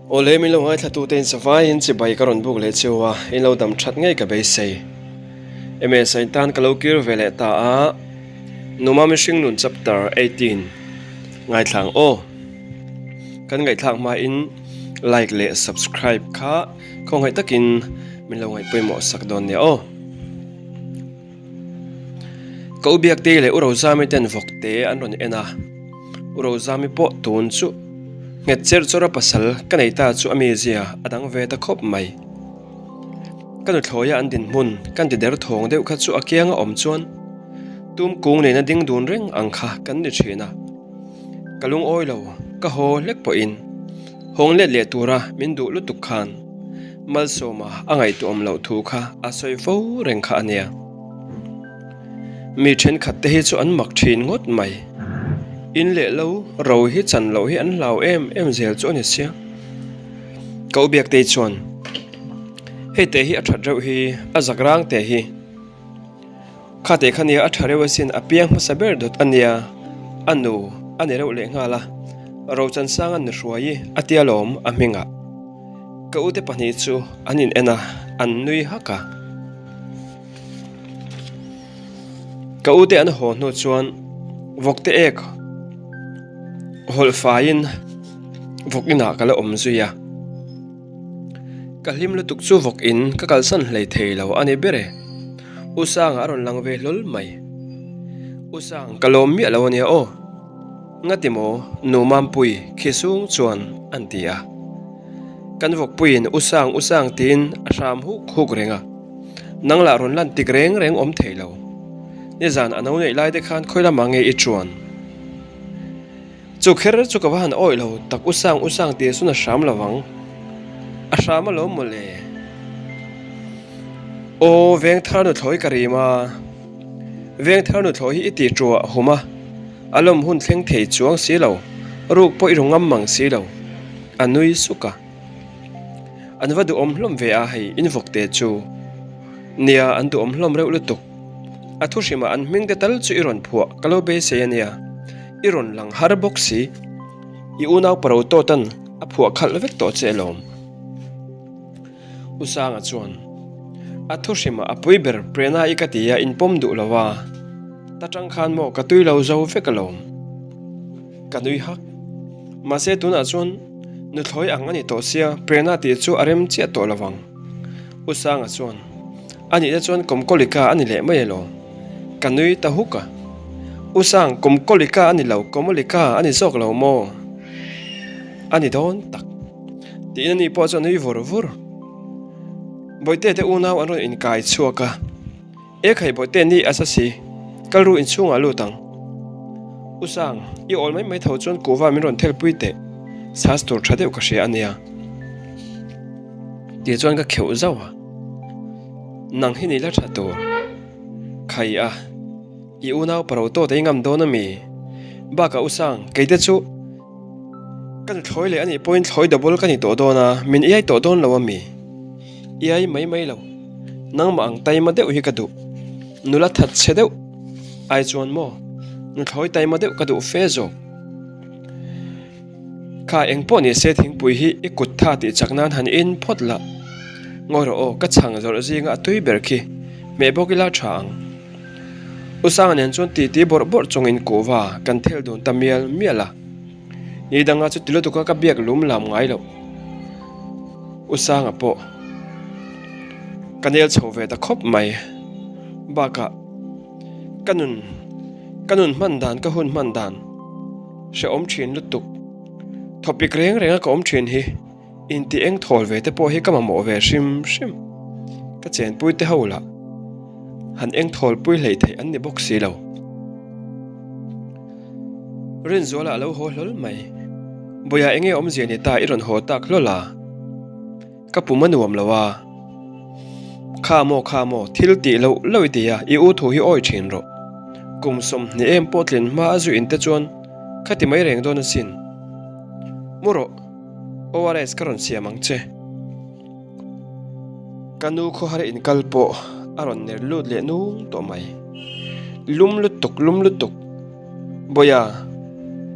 Awle min lo ngaithla tute in savaiin chibai ka rawn buk leh cheu a, in lo dam that ngei ka beisei. MSA in tan ka lo kir ve leh ta a, Numa mihring nun chapter 18 ngaithla ang aw. Kan ngaihthlak hmain like leh subscribe kha khawngaih takin min lo ngaih pawimawh sak dawn nia aw. Ka u Biaktei leh U Rozami ten vawk te an rawn en a, U Rozami pawh tun chu nghet cherh chawrh a pasal ka nei ta chu a mizia a dang ve ta khawp mai. Ka nuthlawia an dinhmun kan ti der thawng deuh kha chu a kianga awm chuan tum kung nena ding dun reng ang kha kan ni thin a. Ka lungawi lo, ka haw hlek pawhin hawng let leh tura min duh lutuk khan Malsawma a ngaihtuahawm loh thu kha a sawi fo reng kha a nia. Mi thenkhat te hi chu an mak thin ngawt mai. In leh lo ro hi chan loh hi an hlau em em zel chu a ni sia. Ka u Biaktei chuan, Hei te hi a that reuh hi, a zak rang te hi. Kha teh kha nia a tha reuh asin a piang hmasa ber dawt a nia, a nu a ni reuh leh nghal a, Rochansang an ni hruai i a tia lawm a hmingah. Ka ute pahnih chu an in en a, an nui hak a. Ka ute an haw hnu chuan vawkte ek hawlh faiin vawk inah ka la awm zui a. Ka hlim lutuk chu vawk in ka kalsan hlei thei lo a ni ber e. U Sanga a rawn lang ve hlawl mai. U Sang, ka lawm miah lo a nia aw. Ngati maw Nu Mampui khi sung chuan an ti a. Kan vawkpuiin U Sang, U Sang tiin a hram huk huk reng a. Nang lah rawn lan tik reng reng awm thei lo. Nizan a no neih lai te khan khawi lamah nge i chuan? Chu kher chu ka va han awih lo tak u sang u sang tih chuan a hram lo vang. A hram alawm mawle. Aw Vengthar nuthlawi ka rim a. Vengthar nuthlawi hi i tih ṭuah hum a, a lawm hun thleng thei chuang si lo, ruk pawh i ru ngam mang si lo. A nui suk a. An va duhawm hlawm ve a hei in vawk te chu. Nia an duhawm hlawm reuh lutuk. A thu hrimah an hming te tal chu i rawn phuah ka lo beisei a nia. I rawn lang har bawk si. I unau paro tawtan a phuah khalh vek tawh che alawm. U Sanga chuan, A thu hrimah a pui ber Prena i ka ti a inpawm duh lo a, ta tang khan maw ka tui lo zo vek alawm. Ka nui hak. Mahse tunah chuan nuthlawi ang a ni tawh sia Prena tih chu a rem chiah tawh lo vang. U Sanga chuan, A nihna chuan Kawmkawlika a ni leh mai elaw? Ka nui ta huk a. U Sang, Kawmkawlika a ni lo, Kawmawlika a ni zawk lo maw? A ni dawn tak. Tiin ani pawh chu a nui vur vur. Bawihte te unau an rawn inkai chhuak a. E khai bawihte ni a sa si, kal ru inchhungah lut ang. U Sang, i awl mai mai tho chuan kuhva min rawn thelpui teh, chhas tur tha deuh ka hria a nia. Tih chuan ka kheuh zauh a, Nang hi ni la tha tur. Khai a, i unau paro tawt ei ngam dawn a mi? Bakah U Sang, kei te chu ka nuthlawi leh a nih pawhin thlawi double ka ni tawh dawn a, min iai tawh dawn lo a mi? Iai mai mai lo, nangmah ang taima deuh hi ka duh. Nula that chhe deuh ai chuan maw nuthlawi taima deuh ka duh fe zawk. Kha eng pawh ni se thingpui hi i kut tha tih chak nan han in phawt lah. Ngawi rawh aw, ka chhang zawrh zinga a tui ber khi, hmeh bawk ila tha ang. U Sanga nen chuan titi bawrh bawrh chungin kuhva kan thel dun ta mial mial a. Ni danga chu ti lutuka ka biak lum lam ngai loh. U Sanga pawh ka nel chho ve ta khawp mai. Bakah ka nun ka nun hman dan ka hun hman dan hrehawm thin lutuk. Thawpik reng renga ka awm thin hi inti eng thawl ve te pawh hi ka mamawh ve hrim hrim. Ka chenpui te ho lah han eng thawl pui hleih theih an ni bawk si lo. Rinzuala a lo haw hlawl mai. Bawiah enge awmzia ni ta i rawn haw tak hlawl a? Ka pum a nuam lo a. Kha maw kha maw, thil tih loh loh i ti a, i u thu hi awi thin rawh. Kum 20 em pawh tlin hma a zu in te chuan kha ti mai reng dawn asin. Mu rawh, ORS ka rawn siam ang che. Ka nu khawhar inkal pawh a rawn ner lut leh nung tawh mai. Lum lutuk, lum lutuk. Bawiha,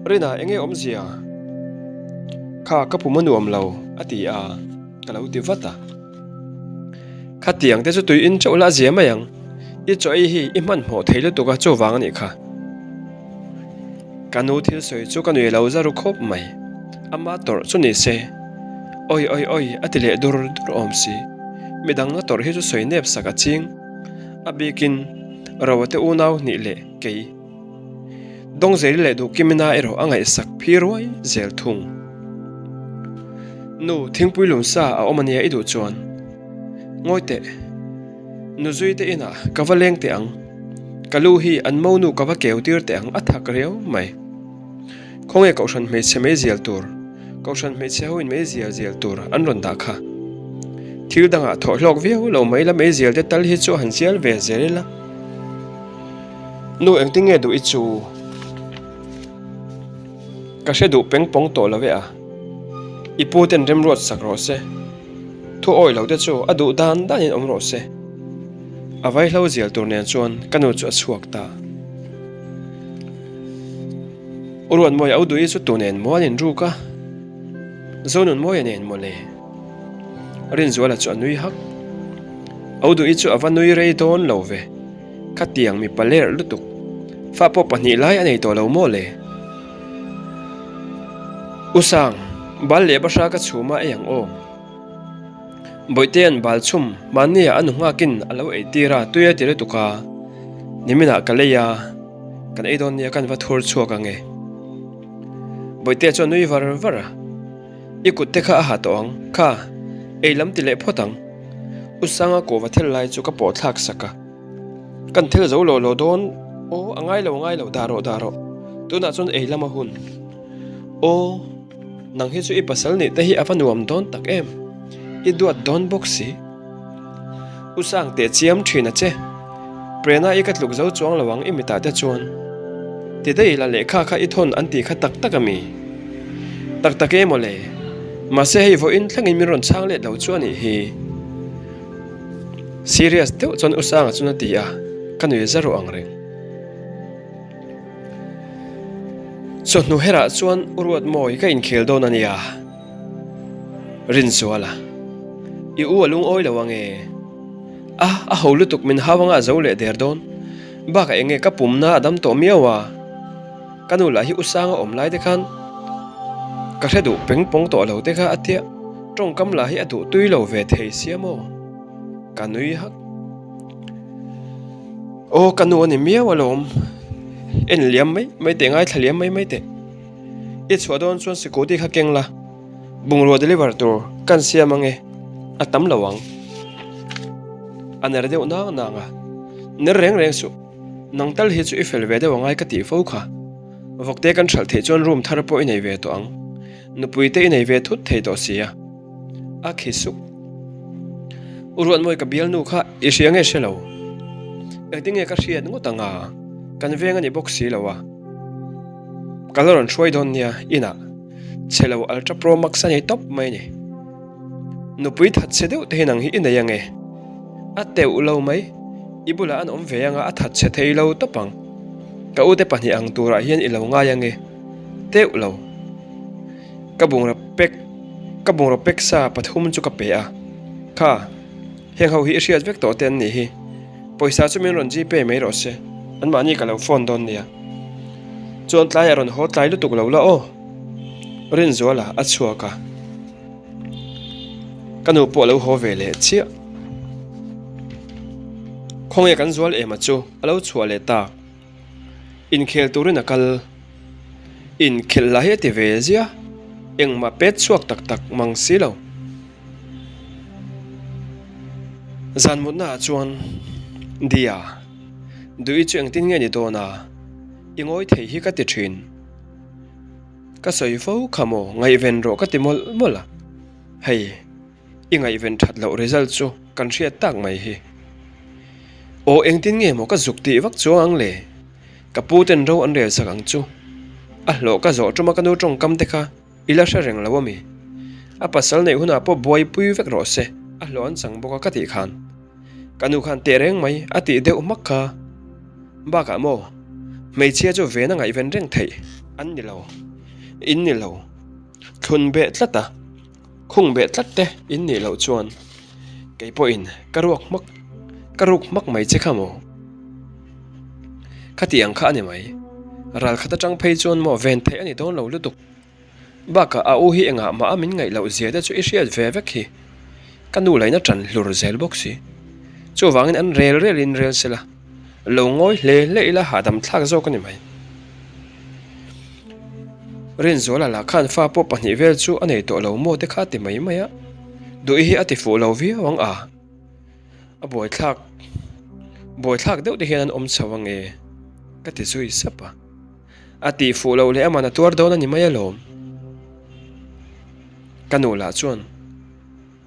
Rina enge awmzia? Kha ka pum a nuam lo, a ti a, ka lo ti vat a. Khatiang te chu tui in chauh la a zia mai ang, i chaw ei hi i hmanhmawh thei lutuk a chuvang a nih kha. Ka nu thil sawi chu ka nui lo za ru khawp mai, ama tawrh chu ni se. Awi awi awi a ti leh dur dur awm si, midang na tawrh hi chu sawi nep sak a ching, a bikin Roa te unau hnih leh kei. Dawngzeli leh Duhkimina erawh a ngaihsak phi ruai zel thung. Nu, thingpui lum sa a awm ania i duh chuan. Ngawi teh. Nu zui te inah ka va leng teh ang. Ka lu hi an monu ka va keu tir teh ang a thak riau mai. Khawnge Kohhran hmeichhe mei zial tur, Kohhran hmeichhe ho in mei zial zial tur an rawn dah kha. Thil dangah thawh hlawk viau lo mai la mei zial te tal hi chu han zial ve zel ila. Nu engtin nge duh i chu? Ka hre duh peng pawng tawh lo e a. I pu ten remruat sak rawh se. Thu awi lo te chu a duh dan danin awm rawh se. A vaihlo zial tur nen chuan ka nu chu a chhuak ta. U Ruatmawia au duh i chu tu nen maw an inruk a? Zonunmawia nen maw le? Rinzuala chu a nui hak. Au duh i chu a va nui rei dawn lo ve. Khatiang mipa lerh lutuk. Fa pawh pahnih lai a nei tawh lo maw le? U Sang, bal leh bahra ka chhum a ei ang aw. Bawihte-a'n bal chhum mahnia a nu nghakin a lo ei tir a, tui a ti lutuk a. Niminah ka lei a, kan ei dawn nia kan va thur chhuak ang e. Bawihte chuan nui var var a. I kut te kha a ha tawh ang, kha, ei lam ti leh phawt ang. U Sanga kuhva thel lai chu ka pawh thlak sak a. Kan thel zo lo lo dawn, aw a ngai lo a ngai lo, dah rawh dah rawh, tunah chuan ei lam a hun. Aw, nang hi chu i pasal nih te hi a va nuam dawn tak em, i duat dawn bawk si. U Sang teh chiam thin a che. Prena i ka tluk zo chuang lo ang i mitah te chuan. Ti daih la lehkha kha i thawn an tih kha tak tak a mi? Tak tak e mawle. Mahse hei vawiin thlengin min rawn chhang let lo chu a nih hi. Serious deuh chuan U Sanga chuan a ti a, ka nui za ruh ang reng. Chawhnu herah chuan U Ruatmawi ka inkhel dawn a nia. Rinzuala, I u a lungawi lo ange. A, a ho lutuk min hau anga a zo leh der dawn. Bakah enge ka pumna a dam tawh miau a. Ka nu lah hi u Sanga awm lai te khan ka hre duh peng pawng tawh lo te kha a tia. Tawngkam lah hi a duh tui lo ve thei sia maw? Ka nui hak. Aw ka nu a ni miau alawm. En liam mai mai teh, ngaithla liam mai mai teh. I chhuah dawn chuan sikawti kha keng la, bungrua deliver tur kan siam ange, a tam lo ang. A ner deuh nang nang a, ner reng reng suh, nang tal hi chu i fel ve deuh angai ka tih fo kha. Vawkte kan hralh theih chuan room thar pawh i nei ve tawh ang, nupui te i nei ve thut thei tawh sia. A khi suk. U Ruatmawi ka bialnu kha i hria nge hre lo? Engtinge ka hriat ngawt anga, kan veng a ni bawk si lo a. Ka la rawn hruai dawn nia, inah chhe lo Ultra Pro Max a nei tawp mai ni. Nupui that chhe deuh te hi nang hi i nei ange. A teuh lo mai, i bulah an awm ve anga a that chhe thei lo tawp ang. Ka ute pahnih ang turah hian i lo ngai ange. Teuh lo. Ka bungraw pack ka bungraw pack sa pathum chu ka pe a. Kha, heng ho hi i hriat vek tawh te an nih hi. Pawisa chu min rawn gpay mai rawh se, anmahni ka lo phone dawn nia. Chuan tlai a rawn haw tlai lutuk lo la aw. Rinzuala a chhuak a, ka nu pawh a lo haw ve leh chiah. Khawnge kan zual em a chu a lo chhuah leh tak. Inkhel turin a kal. Inkhelh lah hi a ti ve ziah, engmah pet chhuak tak tak mang si lo. Zan mutnaah chuan Dia, Duhi chu engtin nge ni dawn a? I ngawi thei hi ka ti thin. Ka sawi fo kha maw, ngaihven rawh ka ti mawlh mawlh a. Hei, i ngaihven that loh result chu kan hriat tak mai hi. Aw engtin nge maw ka zuk tih vak chuang ang le? Ka pu ten ro an rel sak ang chu. A hlawh ka zawh tuma ka nu tawngkam te kha. I la hre reng lo a mi? A pasal neih hunah pawh buaipui vek rawh se, a hlawh an chang bawk a ka tih khan. Ka nu khan teh reng mai a tih deuh hmak kha. Bakah maw, hmeichhia chu ven a ngaihven reng theih an ni lo, in ni lo. Thlun beh tlat a, khung beh tlat te in nih loh chuan kei pawhin ka ruak hmak, ka ruk hmak mai che kha maw? Khati ang kha a ni mai. Ral khat atang phei chuan maw ven theih a ni dawn lo lutuk. Bakah a u hi engah mah a min ngaih loh zia te chu i hriat ve vek hi. Ka nu laina ṭan hlur zel bawk si. Chuvangin an rel relin rel sela, lo ngawi hle hle ila hahdam thlak zawk a ni mai. Rinzuala lah khan fa pawh pahnih vel chu a nei tawh lo maw te kha a ti mai mai a, Duhi hi a ti fuh lo viau ang a, a buaithlak buaithlak deuh te hian an awm chho ange ka ti zui sap a. A tih fuh loh leh aman a tuar dawn a ni mai alawm. Ka nu lah chuan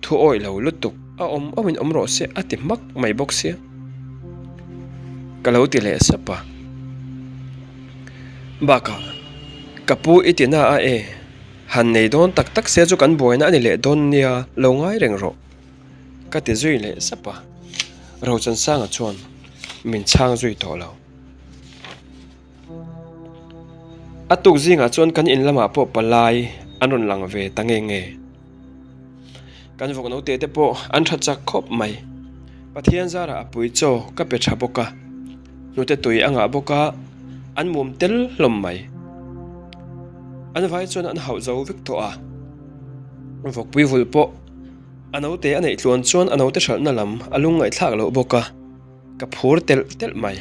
thu awih lo lutuk a awm awmin awm rawh se a ti hmak mai bawk sia. Ka lo ti leh sap a. Bakah ka pu i ti na a e, han nei dawn tak tak se chu kan buaina a ni leh dawn nia lo ngai reng rawh ka ti zui leh sap a. Rochansanga chuan min chhang zui tawh lo. A tuk zingah chuan kan in lamah pawh palai an rawn lang ve ta nge nge. Kan vawk naute te pawh an tha chak khawp mai. Pathian zarah a pui chaw ka pe tha bawk a, hnute tui a ngah bawk a, an mum tel hlawm mai. An vai chuan an hauh zo vek tawh a, vawkpui vulh pawh a naute a neih tluan chuan a naute hralhna lam a lungngaihthlak loh bawk a. Ka phur telh telh mai.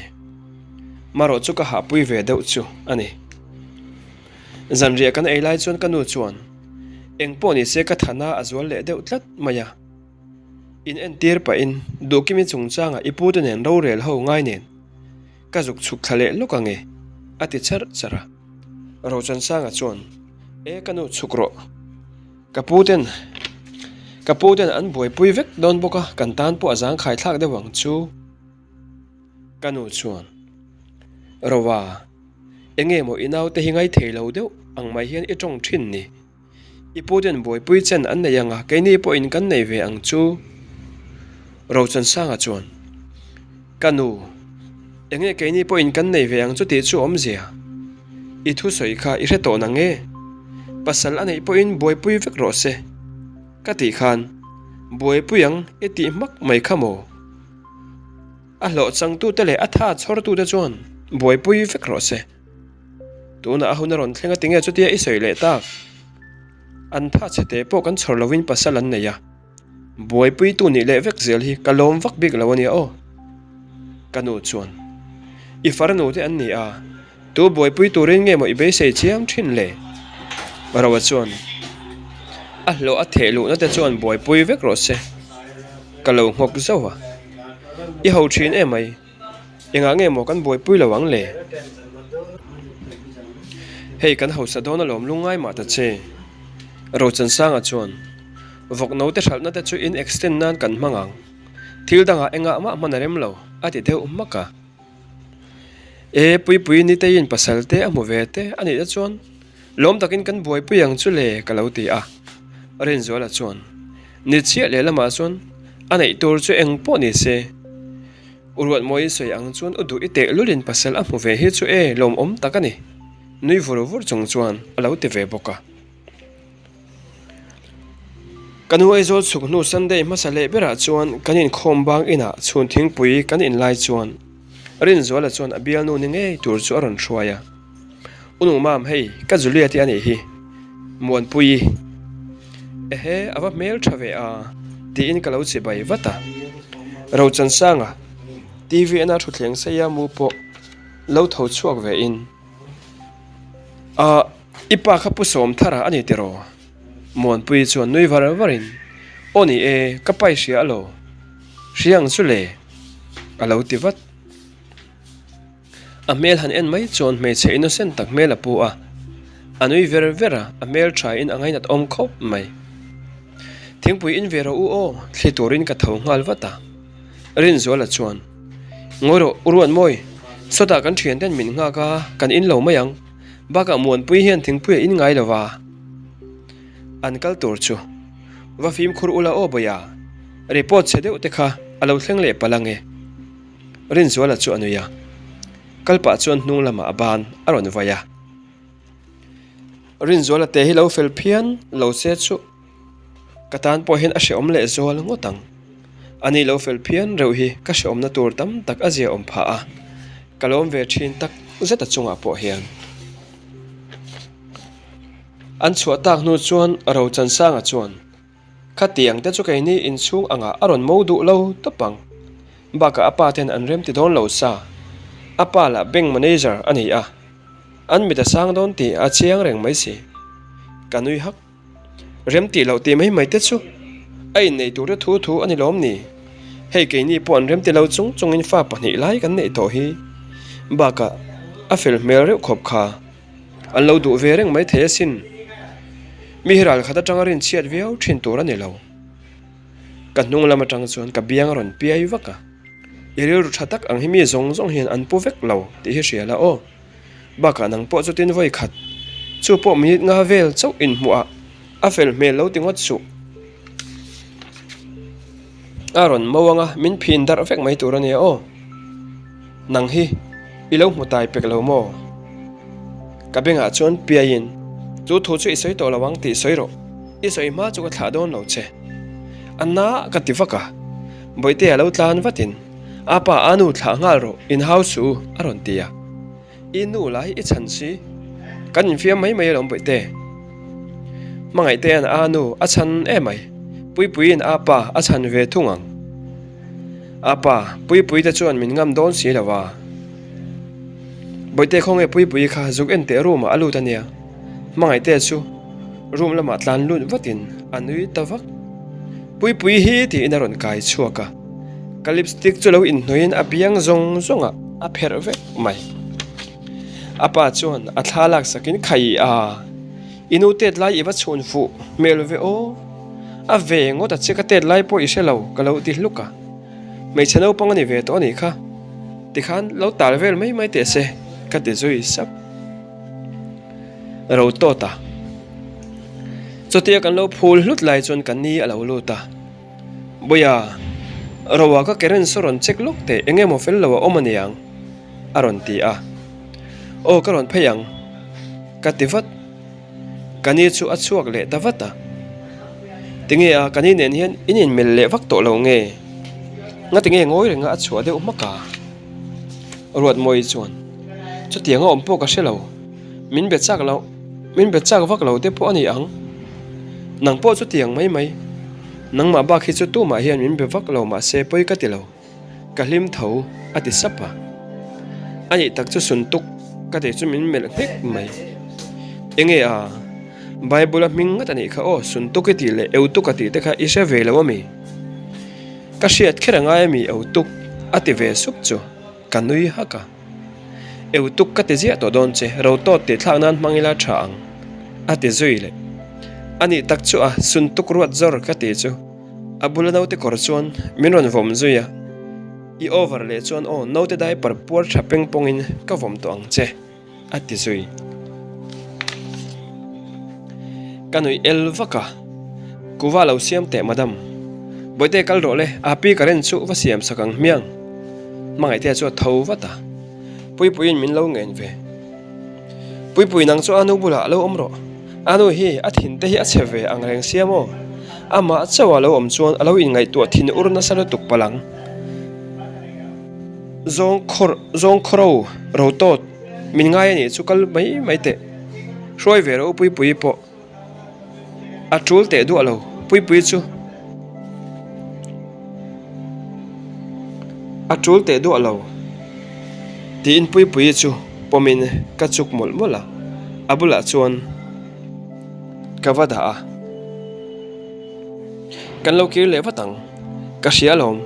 Marawh chu ka hahpui ve deuh chu a ni. Zanriah kan ei lai chuan ka nu chuan eng pawh ni se ka thana a zual leh deuh tlat mai a. In entir pahin Duhkimi chungchanga i pute nen rorel ho ngai nen ka zuk chhuk thla leh lawk ange a ti charh charh a. Rochansanga chuan E ka nu chhuk rawh. Ka pu ten ka pu ten an buaipui vek dawn bawk a, kan tan pawh a zangkhai thlak deuh ang chu. Ka nu chuan, Rova, enge maw i naute hi ngaithei lo deuh ang mai hian i tawng thin ni? I pu ten buaipui chen an nei ang a, keini pawhin kan nei ve ang chu. Rochansanga chuan, Ka nu, enge keini pawhin kan nei ve ang chu tih chu awmzia? I thusawi kha i hre tawh nang e? Pasal a neih pawhin buaipui vek rawh se ka tih khan buaipui ang i tih hmak mai kha maw? A hlawh changtute leh a tha chhawrtute chuan buaipui vek rawh se. Tunah a hun a rawn thleng a tinge chutia i sawi leh tak? An tha chhe te pawh kan chhawr lovin pasal an nei a. Buaipuitu nih leh vek zel hi ka lawm vak bik lo a nia aw. Ka nu chuan, I farnu te an ni a, tu buaipui turin nge maw i beisei chiam thin le? Roa chuan, A hlawh a theh luhna te chuan buaipui vek rawh se. Ka lo nghawk zauh a, I ho thin emai, engah nge maw kan buaipui lo ang le? Hei kan hausa dawn alawm lungngai mah ta che. Rochansanga chuan. Vawk note hralhna te chu in extend nan kan hmang ang. Thil dangah engah mah hman a rem lo, a ti deuh hmak a. E, Puipui Niteiin pasal te a hmu ve te a nih te chuan lawm takin kan buaipui ang chu le ka lo ti a. Rinzuala chuan, Ni chiah leh lamah chuan a neih tur chu eng pawh ni se. U Ruatmawi sawi ang chuan u duh i teh lulin pasal a hmu ve hi chu e lawmawm tak a ni, nui vur vur chung chuan a lo ti ve bawk a. Ka nu Aizawl chhuk hnu Sunday hmasa leh berah chuan kan inkhawm bang inah chhun thingpui kan inlai chuan Rinzuala chuan a bialnu ni ngei tur chu a rawn hruai a. U Nungmam hei ka Juliet-i a nih hi, Muanpuii. Ehe a va hmel tha ve a tiin ka lo chibai vat a. Rochansanga TV ena thutthleng seia mu pawh lo tho chhuak ve in a. I pa kha Pu Sawmthara a ni tiraw? Muanpuii chuan nui var varin, Aw ni e, ka pai hria alo. Hria ang chu le, a lo ti vat. A hmel han en mai chuan hmeichhe innocent tak hmel a pu a. A nui ver ver a, a hmel thain a ngainat awm khawp mai. Thingpui in ve rawh u aw, thli turin ka tho nghal vat a. Rinzuala chuan, Ngawi rawh, u Ruatmawi, sawtah kan thianten min nghak a, kan in lo mai ang. Bakah Muanpui hian thingpui a in ngai lo va, an kal tur chu va fimkhur ula aw bawia, report chhe deuh te kha a lo thleng leh palh ange. Rinzuala chu a nui a, kal pah chuan hnung lamah a ban a rawn vai a. Rinzuala te hi lo fel phian lo se chu ka tan pawh hian a hrehawm leh zual ngawt ang. Ani lo fel phian reuh hi ka hrehawmna tur tam tak a zia awm phah a, ka lawm ve thin tak zet a chungah pawh hian. An chhuah tak hnu chuan Rochansanga chuan Khatiang te chu keini inchhung angah a rawn mo duh lo tawp ang. Bakah a pa ten an rem ti dawn lo sa. A pa lah bank manager a ni a. An mit a sang dawn tih a chiang reng mai si. Ka nui hak. Rem tih loh tih mai mai te chu a innei tur te thu thu a ni lawm ni. Hei keini pawh an rem ti lo chung chungin fa pahnih lai kan neih tawh hi. Bakah a fel hmel reuh khawp kha. An lo duh ve reng mai thei asin. Mi hi ral khat atanga rinchhiat viau thin tur a ni lo. Ka hnung lam atang chuan ka biang a rawn piai vak a. I rilru tha tak ang hi mi zawng zawng hian an pu vek lo tih hi hria la aw. Bakah nang pawh chutin vawi khat chu pawh minute nga vel chauh inhmuh ah a fel hmel lo ti ngawt suh. A rawn mo anga min phin darh vek mai tur a nia aw. Nang hi i lo hmu tai pek lo maw? Ka bengah chuan piaiin chu thu chu i sawi tawh lo ang tih sawi rawh. I sawi hma chu ka thlah dawn lo che. A na ka ti vak a, Bawihtea lo tlan vatin a pa a nu thlah nghal rawh inhau suh u a rawn ti a. I nu lah hi i chhan si. Kan infiam mai mai alawm Bawihte. Hmangaih-tea'n a nu a chhan em mai. Puipuiin a pa a chhan ve thung ang. A pa, Puipuite chuan min ngam dawn si lo a. Bawihte khawnge Puipuii kha zuk en teh room ah a lut a nia. Hmangaih-te chu room lamah tlan lut vatin a nui ta vak. Puipuii hi tiin a rawn kai chhuak a. Ka lipstick chu lo inhnuaiin a biang zawng zawngah a pherh vek mai. A pa chuan a thla laksakin khai a, I nu tet lai i va chhun fuh hmel ve aw. A ve ngawt a che ka tet lai pawh i hre lo ka lo ti hluk a. Hmeichhe naupang a ni ve tawh a nih kha. Tikhan lo tal vel mai mai teh se ka ti zui sap. Ro tawt a. Chutia kan lo phul hlut lai chuan ka ni a lo lut a. Buia, Roa ka keren saw rawn check lawk teh eng emaw fel lo a awm a niang a rawn ti a. Aw ka rawn phei ang ka ti vat. Ka ni chu a chhuak leh ta vat a. Tinge a ka ni nen hian in inmelh leh vak tawh lo nge? Ngatinge ngawi renga a chhuah deuh hmak a? Ruatmawi chuan chutiang a awm pawh ka hre lo. Min be chak loh, min be chak vak lo te pawh a ni ang. Nang pawh chutiang mai mai. Nangmah bak hi chu tumah hian min be vak lo mahse pawi ka ti lo. Ka hlim tho a ti sap a. A nih tak chu sun tuk ka tih chu min melh nghek mai. Enge a? Bible a hming ngat a nih kha aw, sun tuk i tih leh eu tuk a tih te kha i hre ve lo ami? Ka hriat kher a ngai ami eu tuk a ti ve sup chu ka nui hak a. Eu tuk ka ti ziah tawh dawn che, ro tawt tih thlak nan hmang ila tha ang, a ti zui leh. A nih tak chu a, sun tuk ruat zawr ka ti chu. A bula naute kawr chuan min rawn vawm zui a, I over leh chuan aw, naute diaper puar tha peng pawngin ka vawm tawh ang che, a ti zui. Ka nuih el vak a, Kuva lo siam teh madam. Bawihte kal rawh le, Api ka ren chu va siam sak ang hmiang. Hmangaihtea chu a tho vat a, Puipuiin min lo ngen ve. Puipui nang chu Anu bulah a lo awm rawh. Anu hi a thin te hi a chhe ve ang reng sia maw? Amah chauh a lo awm chuan a lo inngaihtuah thin ur nasa lutuk palh ang. Zawng khawrh, zawng khawro, ro tawt, min ngai a nih chu kal mai mai teh. Hruai ve rawh u Puipuii pawh. A tul teh duah lo, Puipuii chu. A tul teh duah lo, tiin Puipuii chu pawmin ka chuk mawlh mawlh a, a bulah chuan ka va dah a. Kan lo kir leh vat ang, ka hria alawm,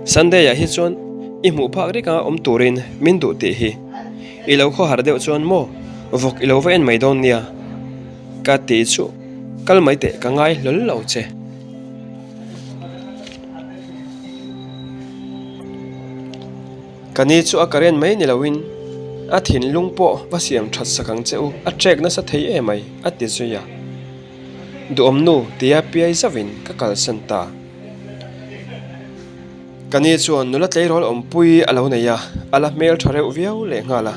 Sunday ah hi chuan i hmuh phak rek anga awm turin min duh tih hi. I lo khawhar deuh chuan maw vawk i lo va en mai dawn nia ka ti chu kal mai teh ka ngai hlawl lo che. Ka ni chu a current mai ni loin a thinlung pawh va siam that sak ang che u a trek nasa thei em ai a ti zui a. Duhawm nu tia piai zauhin ka kalsan ta. Ka ni chuan nula tleirawl awmpui a lo nei a, a la hmel tha reuh viau leh nghal a.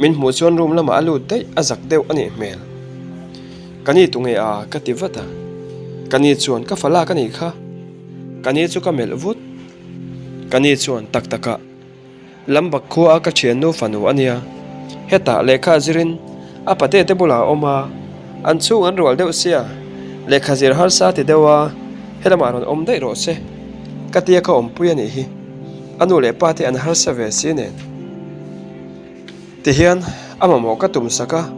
Min hmuh chuan room lamah a lut daih a zak deuh a nih hmel. Ka ni tunge a? ka ti vat a. Ka ni chuan ka fa lak a nih kha. Ka ni chu ka melh vut. Ka ni chuan tak takah Lambak khua a ka thiannu fanu a nia. Hetah lehkha zirin a pate te bulah a awm a, an chhung an rual deuh sia, lehkha zir harsa ti deuh a, helamah rawn awm daih rawh se. Ka tia ka awmpui a nih hi. A nu leh pa te an harsa ve si nen. Tihian a mamawh ka tum sak a,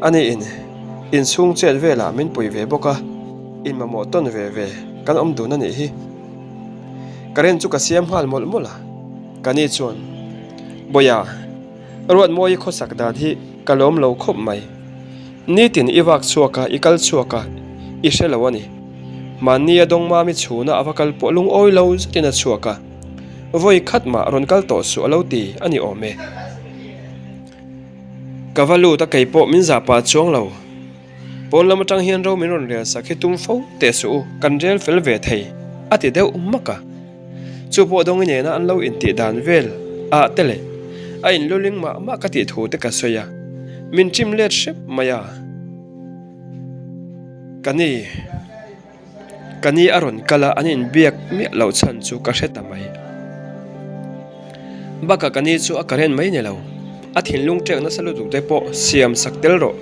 ani in inchhung chet velah min pui ve bawk a, in mamawh tawn ve ve kan awm dun a nih hi. Current chu ka siam nghal mawlh mawlh a, ka ni chuan, Bawiha, Ruatmawi khawsak dan hi ka lawm lo khawp mai. Nitin i vak chhuak a, i kal chhuak a, i hre lo a ni. Mahni a dawng mami chhuna a va kal pawh lungawi lo zetin a chhuak a, vawi khat mah rawn kal tawh suh a lo ti a ni awm e. Ka va lut a keipawh min zah pah chuang lo. Pawn lam atang hian ro min rawn rel sak hi tum fo teh suh u, kan rel fel ve thei, a ti deuh hmak a. Chu pawh dawngi nena an lo intih dan vel ah te leh a inluling mah mah ka tih thu te ka sawi a, min ṭim let hrep mai a. Ka ni. Ka ni a rawn kal a, an inbiak miah loh chhan chu ka hre ta mai. Bakah ka ni chu a current mai ni lo, a thinlung ṭek nasa lutuk te pawh siam sak tel rawh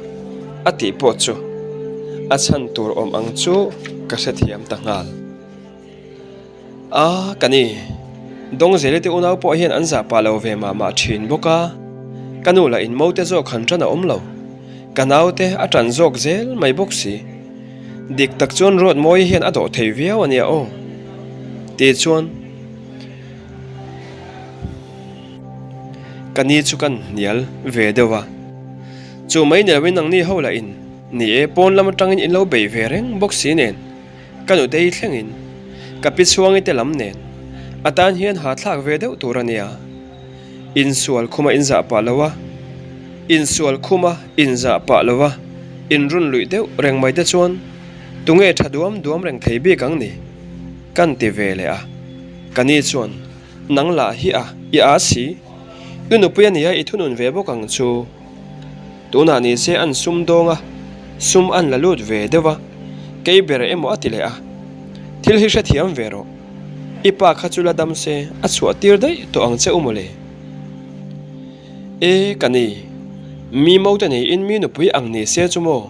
a tih pawh chu a chhan tur awm ang chu ka hrethiam ta nghal. A, ka ni. Dawngzeli te unau pawh hian an zah pah lo ve mah mah thin bawk a, ka nu lah in mo te zawk han ṭan a awm lo. Ka naute a ṭan zawk zel mai bawk si. Dik tak chuan Ruatmawi hian a dawh thei viau a nia aw. Ti chuan ka ni chu kan hnial ve deuh a. Chu mai ni loin nangni ho lah in ni e, pawn lam aṭangin in lo bei ve reng bawk si nen. Ka nutei thlengin ka pi chhuangi te lam nen a tan hian ha thlak ve deuh tur a nia. Insual khuma inzah pah lo a, insual khuma inzah pah lo a, inrun luih deuh reng mai te chuan tunge tha duam duam reng thei bik ang ni? Kan ti ve leh a. Ka ni chuan nang lah hi a, i aa si. I nupui a nia i thunun ve bawk ang chu. Tunah ni se an sum dawng a, sum an la lut ve deuh a, kei ber emaw a ti leh a. Thil hi hrethiam ve rawh. I pa kha chu la dam se, a chhuah tir daih tawh ang che u mawle. E, ka ni. Mi mote neiin mi nupui ang ni se chu maw?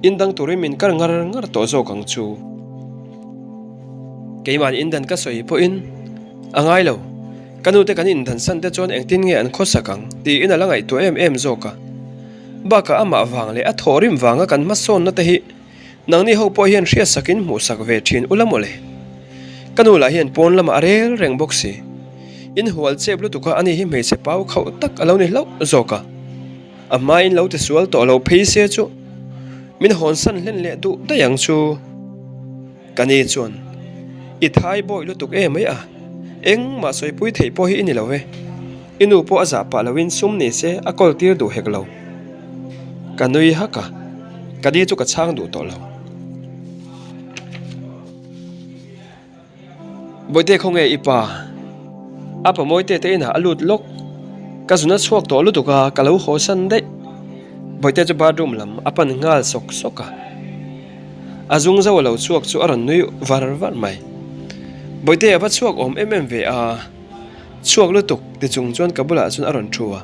In dang turin min kar ngar ngar tawh zawk ang chu. Keima'n indan ka sawi pawhin a ngai lo. Ka nute kan indansan te chuan engtin nge an khawsak ang tiin a la ngaihtuah em em zawk a. Bakah amah vang leh a thawhrim vanga kan hmasawnna te hi nangni ho pawh hian hriatsakin hmuhsak ve thin ula mawle. Ka nu lah hian pawn lamah a rel reng bawk si. Inhual chep lutuk a ani hi hmeichhe pau khauh tak a lo ni hlauh zawk a. A hmain lo tisual tawh lo phei se chu min hawnsan hlen leh duh daih ang chu. Ka ni chuan, I thai bawi lutuk e mai a, engmah sawipui theih pawh hi i ni lo e. I nu pawh a zah pah loin sum ni se a kawl tir duh hek lo. Ka nui hak a, ka ni chu ka chhang duh tawh lo. Bawihte khawnge i pa? A pa Mawite te inah a lut lawk. Ka zun a chhuak tawh lutuk a, ka lo haw san daih. Bawihte chu bathroom lam a pan nghal sawk sawk a. A zung zo a lo chhuak chu a rawn nui var var mai. Bawihte a va chhuak awm em em ve a, chhuak lutuk ti chung chuan ka bulah chuan a rawn thu a.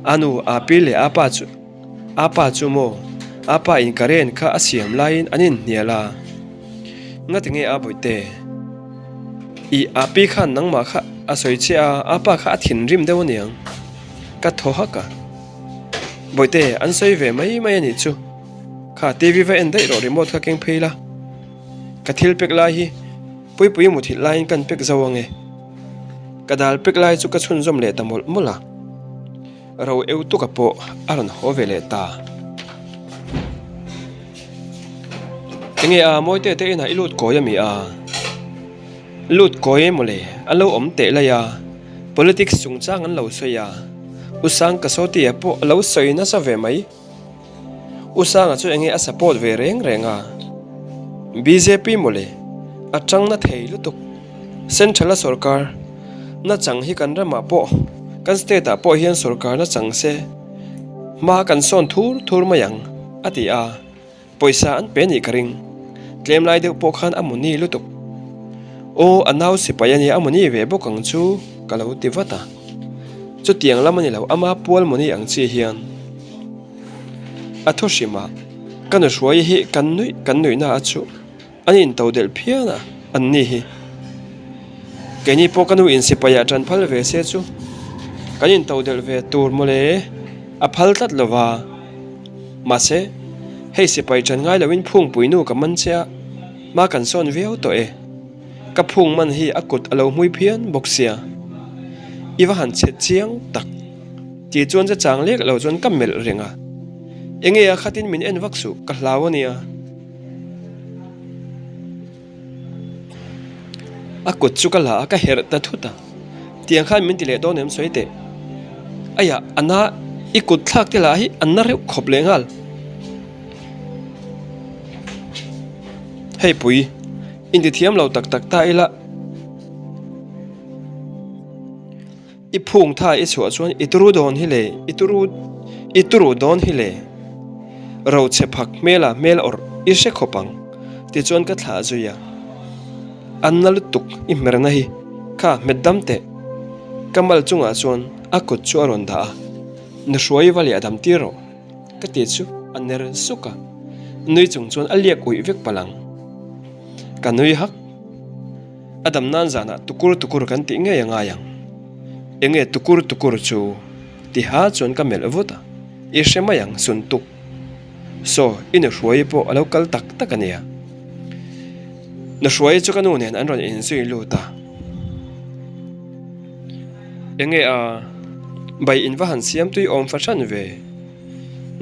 A nu, a pi leh a pa chu a pa chu maw a pa in current kha a siam laiin an inhnial a. Ngati nge a Bawihte? Ih, a pi khan nangmah kha a sawi che a, a pa kha a thinrim deuh aniang. Ka thaw hak a. Bawihte, an sawi ve mai mai a nih chu. Kha TV va en daih rawh remote kha keng phei la. Ka thil pek lai hi Puipui muthilh laiin kan pek zo ange. Ka dal pek lai chu ka chhunzawm leh ta mawlh mawlh a. Ro eu tuka pawh a rawn haw ve leh ta. Enge a Mawite te inah i lut kawi a mi a? Lut kawi mawle an lo awm teh lai a, politics chungchang an lo sawi a, U Sangkasawtia pawh a lo sawi nasa ve mai. U Sanga chu enge a support ve reng reng a? Bjp mawle, a tang na thei lutuk. Central a sorkar na chang hi kan ramah pawh, kan state ah pawh hian sorkar na chang se hma kan sawn thur thur mai ang, a ti a. Pawisa an pe nih ka ring. Tlem lai deuh pawh khan a mawni lutuk. Aw, a nau sipai a nia a mawni ve bawk ang chu ka lo ti vat a. Chutiang lam a ni lo, ama pual mawni ang chi hian. A thu hrim a, ka nu hruai hi kan nuih kan nuihna a chu an into delh phian a, an ni hi. Keini pawh ka nu in sipaiah tan phal ve se chu kan into delh ve tur mawle a phal tlat lo va. Mahse, hei sipai tan ngai loin phungpui nu ka man che a, hma kan sawn viau tawh e. Ka phung man hi a kut a lo hmui phian bawk sia. I va han chhe chiang tak. Ti chuan che chang lek lo chuan ka melh reng a. Enge a khatin min en vak suh, ka hlau a nia. A kut chu ka la a, ka herh ta thut a. Tiang khan min ti leh dawn em sawi teh. Aiah, a na, i kut thlak te lah hi a na reuh khawp leh nghal. Hei pui, inti thiam lo tak tak ta ila. I phung tha i chhuah chuan i turu dawn hi le, i turu, i turu dawn hi le. Ro chhe phak hmela hmel awrh i hre khawp ang, tichuan ka thlah zui a. An na lutuk i hmerna hi kha hmet dam teh. Ka mal chungah chuan a kut chu a rawn dah a, Nuhruai va leh a dam tir rawh, ka ti chu a ner suk a, nui chung chuan a liak uih vek palh ang. Ka nui hak. A dam nan zanah tukur tukur kan tih ngei a ngai ang. Enge tukur tukur chu? Tiha chuan ka melh vut a, I hre mai ang Suntuk. Saw, i nuhruai pawh a lo kal tak tak a nia. Nuhruai chu ka nu nen an rawn inzui lut a. Enge a, bai in va han siam tui awm fahran ve.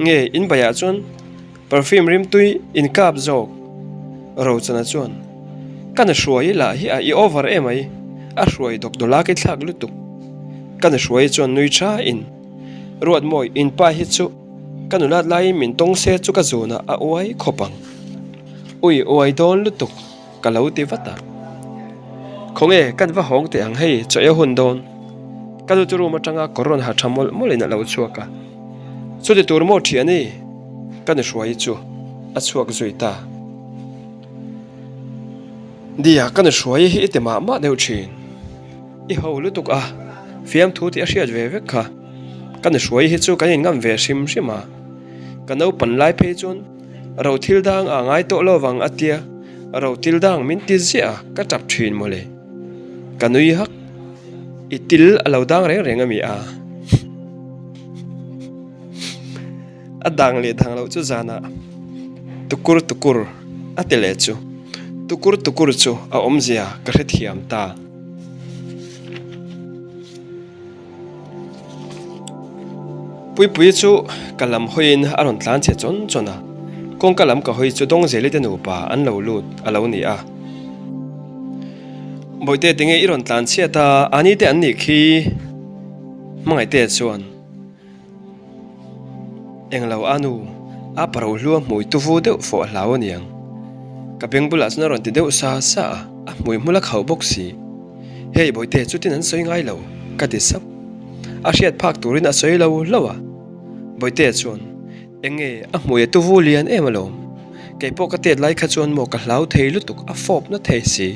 Nge in baiah chuan Perfume rimtui inkap zawk Rochana chuan, Ka na hruai lah hi a i over em ai, a hruai dawk dawlak i thlak lutuk. Ka na hruai chuan nui tha in, Ruatmawi, in pa hi chu ka nulat laiin min tawng se chu ka zunah a uai khawp ang. Ui uai dawn lutuk. Ka lo ti vat a. Khawnge kan va hawng teh ang hei chaw e hun dawn. Ka nu chu room atanga kawr rawn ha tha mawlh mawlh in a lo chhuak a. Chuti tur maw thian i? Ka nu hruai chu a chhuak zui ta. Dia ka nu hruai hi i ti mah mah deuh thin. I ho lutuk a, fiamthu tih a hriat ve vek kha. Ka nu hruai hi chu kan inngam ve hrim hrim a. Ka naupan lai phei chuan Ro thil dang a ngai tawh lo vang a tia, ro til dang min ti ziah a, ka tap thin mawle. Ka nui hak, i til a lo dang reng reng a mi a? A dang leh dang loh chu zanah tukur tukur a ti leh chu, tukur tukur chu a awmzia ka hrethiam ta. Puipuii chu ka lam hawiin a rawn tlan chhe chawn chawn a, kawngka lam ka hawi chu Dawngzeli te nupa an lo lut a lo ni a. Bawihte tinge i rawn tlan chhiat a, ani te an nih khi Hmangaihte chuan. Englo a nu, a paro hlua hmui tuvu deuh fawh a hlau aniang. Ka beng bulah chuan a rawn ti deuh sa sa a, a hmui hmul a khauh bawk si. Hei Bawihte chutin an sawi ngai lo, ka ti sap. A hriat phak turin a sawi lo hlauh a. Bawihte chuan, Enge, a hmui a tuvu lian em alawm. Kei pawh ka tet lai kha chuan maw ka hlau thei lutuk a fawp na thei si.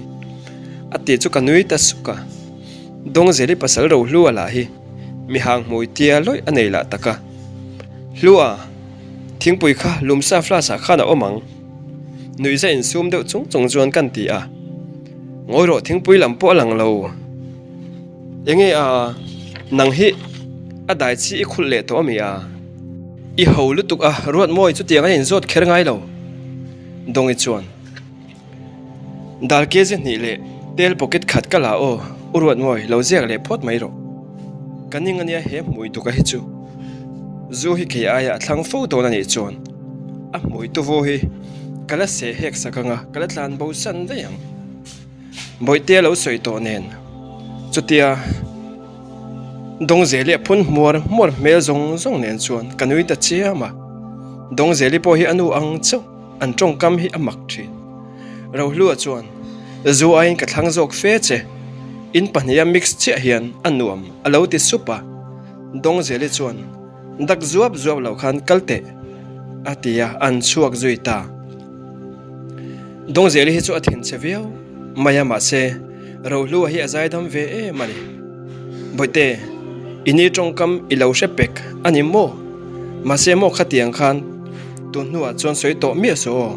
A ti chu ka nui ta suk a. Dawngzeli pasal rohlu a lah hi. Mi hang hmui tia lawih a nei lah tak a. Hlua, thingpui kha lumsa flask ah khan a awm ang. Nuihza insum deuh chung chung chuan kan ti a. Ngawi rawh thingpui lam pawh a lang lo. Enge a, nang hi a dai chi i khulh leh tawh a mi a? I ho lutuk a, Ruatmawi chutiang a inzawt kher ngai lo. Dawngi chuan. Dal kg hnih leh tel pocket khat ka la aw, u Ruatmawi lo ziak leh phawt mai rawh. Ka ning ania he hmui duka hi chu. Zu hi kei aia a thlang fo dawn a nih chuan a hmui tuvu hi ka la seh hek sak anga ka la tlan bo san daih ang. Bawihtea lo sawi tawh nen chutia Dawngzeli a phun hmuar hmuar hmel zawng zawng nen chuan ka nui ta chiam a. Dawngzeli pawh hi a nu ang chauh. An tawngkam hi a mak thin. Rohlua chuan, Zu aiin ka thlang zawk fe che, in pahniha mix chiah hian a nuam a lo ti sup a. Dawngzeli chuan, Dak zuap zuap lo khan kal teh, a ti a, an chhuak zui ta. Dawngzeli hi chu a thinchhe viau mai a mahse Rohlua hi a zaidam ve em a ni. Bawihte, i ni tawngkam i lo hre pek a ni maw? Mahse maw khatiang khan tun hnuah chuan sawi tawh miah suh aw,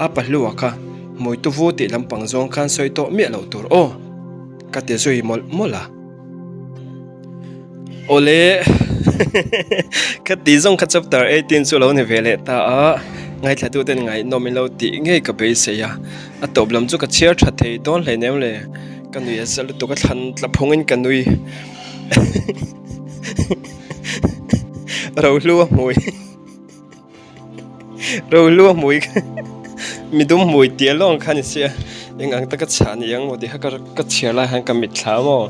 a pahlua kha hmuitu vu tih lampang zawng khan sawi tawh miah loh tur aw, ka ti zui mawlh mawlh a. Awle ka tih zawng kha chapter 18 chu lo ni ve leh ta a, ngaithla ten ngaihnawm in lo tih ngei ka beisei a, a tawp lam chu ka chhiar tha thei dawn hleinem le, ka nui a za lutuk a thlan tla phung in ka nui rohlu a hmui. Rohlu a hmui midum hmui tia lawng kha ni sia eng ang taka chhah ni ang maw tih kha ka chhiar lai hian ka mitthla maw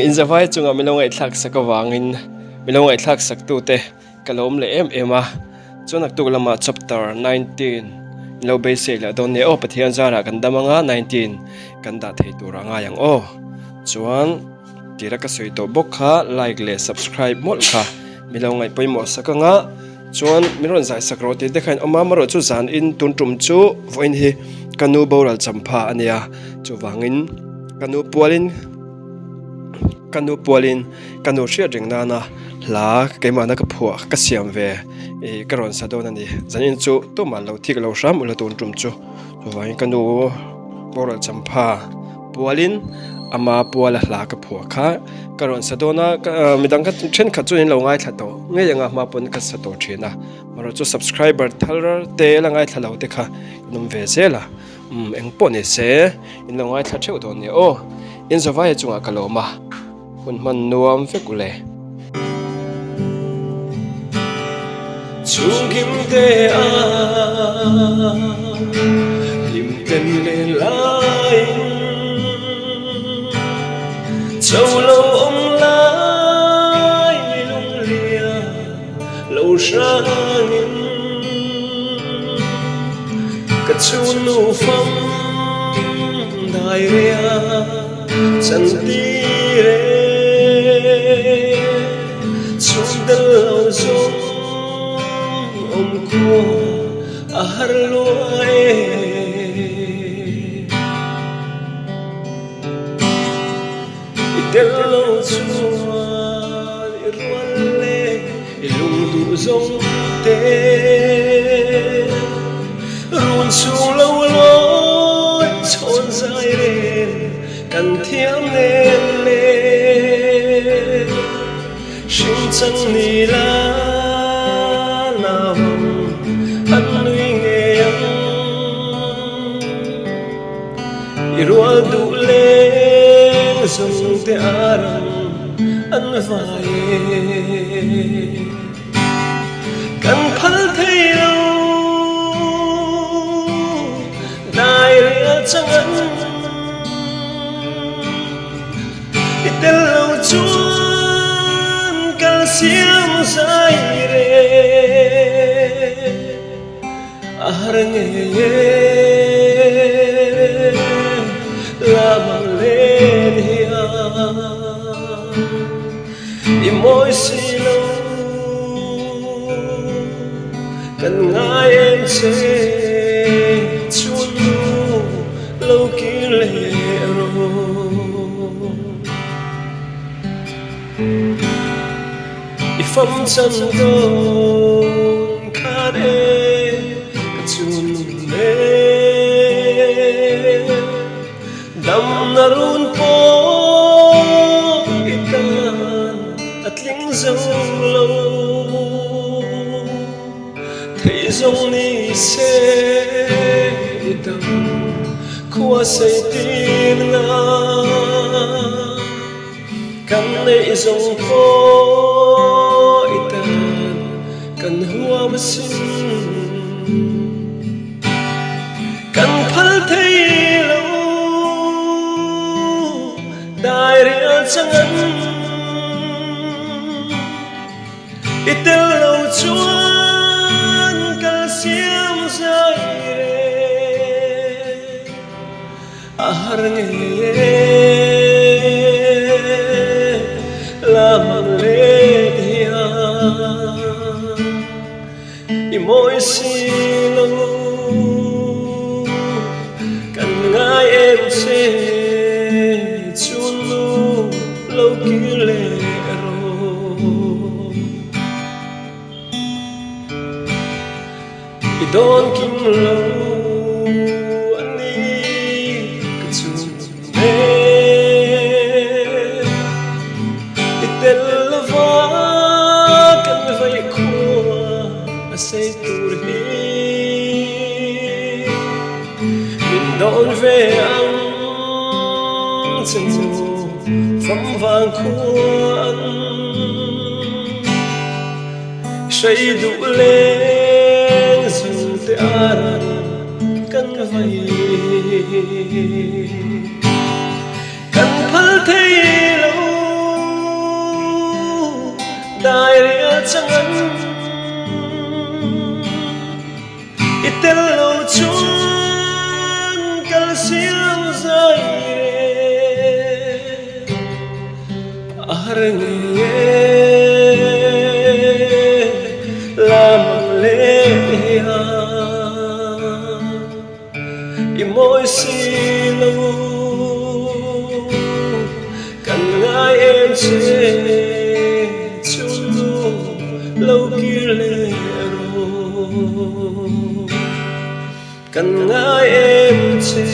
inzavai chungah milo ngaihthlak sak avangin milo ngaihthlak sak tute ka lo awm leh em em a chuan naktuk lamah chapter 19 milo beisei leh dawn nia aw Pathian zarah kan dam anga 19 kan dah thei tur a ngai ang aw chuan. Tira ka sawi tawh bawk kha like leh subscribe mawlh kha mi lo ngaih pawimawh sak anga chuan min rawn zai sak rawh tih te kha in awm a amaherawh chu zan in tun tum chu vawiin hi ka nu boral champha a nia chuvangin ka nu pualin ka nu pualin ka nu hriat reng nana hla keimahna ka phuah ka siam ve ih ka rawn sa dawn a ni zanin chu tumah lo thik lo hram ula tun tum chu. Chuvangin ka nu boral champha pualin ama puala hla ka phuah kha ka rawn sa dawn a midang kha thenkhat chuan in lo ngaithla tawh ngei anga hma pawn ka sa tawh thin a amaherawh chu subscriber thar te la ngaithla lo te kha kan awm ve zel a umm eng pawh ni se in lo ngaithla theuh dawn nia aw in zavaia chungah ka lawm a. Hun hman nuam vek u le. Chhungkim te a hlim ten len laiin Cho lo awm lai lunglia lo hrangin Ka chhungnu fam dai ria. Chantir e chhung tel lo zawng awm khua a har lua e. I tel lo chuan i rual le i lung duh zawng te run chhung lo lawi chhawn zai reng kan thiam nen le hring chang ni la nau an nui ngei ang i rual duh leng zawng te a rang an vai e. Kan phal thei lo dai rel chang an i tel lo chuan kal siam zai re a har ngei e lamang len hian. I mawi si lo kan ngai em che chun nu lo kir leh rawh. I fam chan dawn khan e ka chun nun e. Damna run pawh i tan a tling zo lo. Thei zawng ni se i dam khua sei tirna. Kan neih zawng pawh i tan kan huam asin. Kan phal thei lo dai rial chang an i tel lo chuan kal siam zai re a har ngei e lam let hian. I mawi si lo. Kan ngai em che chu nu lo kir leh rawh. I dawn kim lo a ni ka chhung e. I tel lova kan vaih khua a sei tur hi. Min dawn ve ang che chu fam vang khuan. Hrei duh leng zung te aran kan vai. Kan phal thei lo dai rial chang an. I tel lo chuan kal siam zai reh a har ngei e lam ang leh a i mawi si lo kan ngai em che chu lo kir leh rawh. Kan ngai em che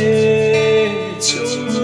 chu.